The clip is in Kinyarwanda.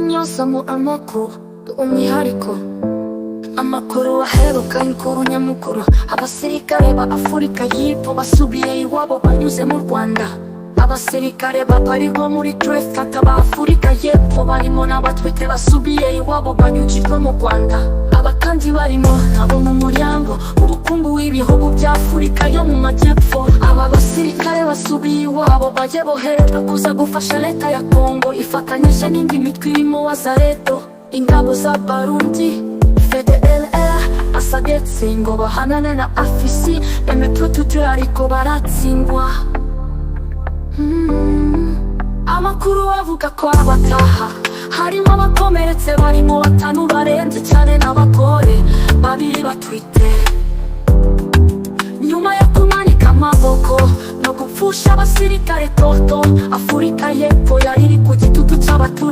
Nyosamo amakuru umwihariko. Amakuru aheruka, inkuru nyamukuru: abasirikare ba Afurika y'Epfo basubiye iwabo banyuze mu Rwanda. Abasirikare babarirwa muri tretata ba Afurika y'Epfo, barimo n'abatwite, basubiye iwabo banyujijwe mu Rwanda. Aba kandi barimo abo mu muryango ubukungu w'ibihugu bya Afurika yo mu Majyepfo. Aba basirikare basubiye iwabo bajye boherezwa kuza gufasha leta ya Kongo ifatanyije n'indi mitwe irimo Wazalendo, ingabo za Barundi, FDLR, Asagetse, ngo bahanane na AFC M23, ariko baratsindwa. Amakuru avuga ko abataha harimo abakomeretse, barimo batanu barenze cyane n'abagore babiri batwite. Nyuma yo kumanika amaboko no gupfusha abasirikare toto, Afurika y'Epfo yari iri ku gitutu cy'abaturage.